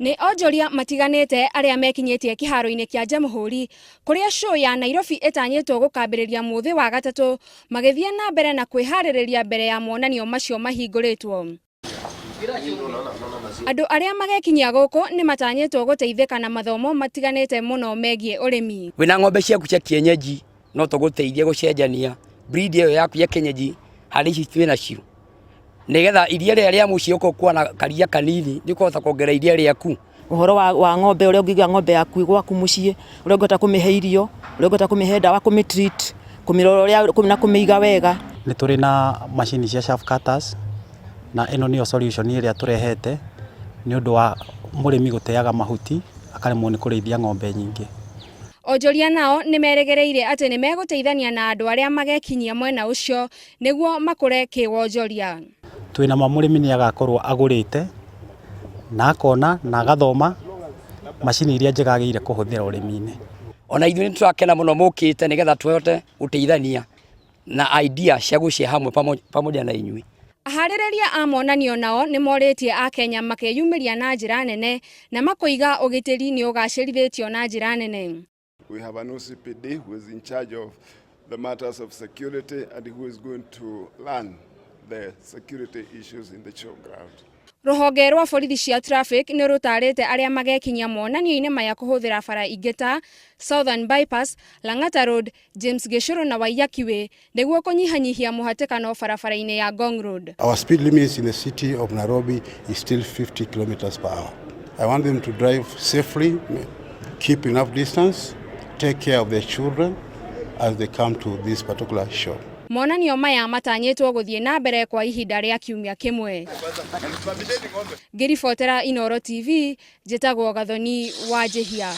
Nĩ onjoria matiganĩte arĩa mekinyĩtie kĩharo-inĩ kĩa Jamhuri kũrĩa show ya Nairobi ĩtanyĩtwo gũkambĩrĩria mũthĩ wa gatatũ magĩthiĩ na mbere na kwĩharĩrĩria mbere ya monanio macio mahingũrĩtwo. Andũ arĩa magekinyia gũkũ nĩ matanyĩtwo gũteithĩka na mathomo matiganĩte mũno megiĩ ũrĩmi. Wĩna ng'ombe ciaku cia kienyeji no tũgũteithie gũcenjania breed ĩyo yaku ya kienyeji harĩ ici twĩ nacio, nĩgetha iria rĩrĩa rĩa mũciĩ ũkorwo kuona karia kanini nĩ ũkũhota kuongerera iria rĩaku. Ũhoro wa ng'ombe, ũrĩa ũngĩiga ng'ombe yaku gwaku mũciĩ, ũrĩa ũngĩhota kũmĩhe irio, ũrĩa ũngĩhota kũmĩhe ndawa, kũmĩ treat, kũmĩrora ũrĩa na kũmĩiga wega. Nĩ tũrĩ na macini cia chaff cutters na ĩno nĩyo solution ĩrĩa tũrehete nĩ ũndũ wa mũrĩmi gũteaga mahuti akaremwo nĩ kũrĩithia ng'ombe nyingĩ. Onjoria nao nĩ merĩgĩrĩire atĩ nĩ megũteithania na andũ arĩa magekinyia mwena ũcio nĩguo makũre kĩwonjoria. Twĩna ma mũrĩmi nĩ agakorwo agũrĩte na akona na agathoma macini iria njega agĩrĩire kũhũthĩra ũrĩmi-inĩ. Ona ithuĩ nĩ tũrakena mũno mũkĩte nĩgetha tũhote gũteithania na idea cia gũcia hamwe pamoja na inyuĩ. Aharĩrĩria a monanio nao nĩ morĩtie Akenya makeyumĩria na njĩra nene na makoiga ũgitĩri nĩ ũgacĩrithĩtio na njĩra nene. We have an OCPD who is in charge of the matters of security and who is going to learn the security issues in the showground. Rũhonge rwa borithi cia traffic nĩ rũtarĩte arĩa magekinyia monanio-inĩ maya kũhũthĩra bara ingĩ ta Southern Bypass, Lang'ata Road, James Gĩcũrũ na Waiyaki Way nĩguo kũnyihanyihia mũhatĩkano barabara-inĩ ya Ngong Road. Our speed limits in the city of Nairobi is still 50 kilometers per hour. I want them to drive safely, keep enough distance, take care of their children as they come to this particular show. Monanio maya matanyĩtwo gũthiĩ na mbere kwa ihinda rĩa kiumia kĩmwe. Ngĩribotera Inooro TV, njĩtagwo Gathoni Wanjĩhia.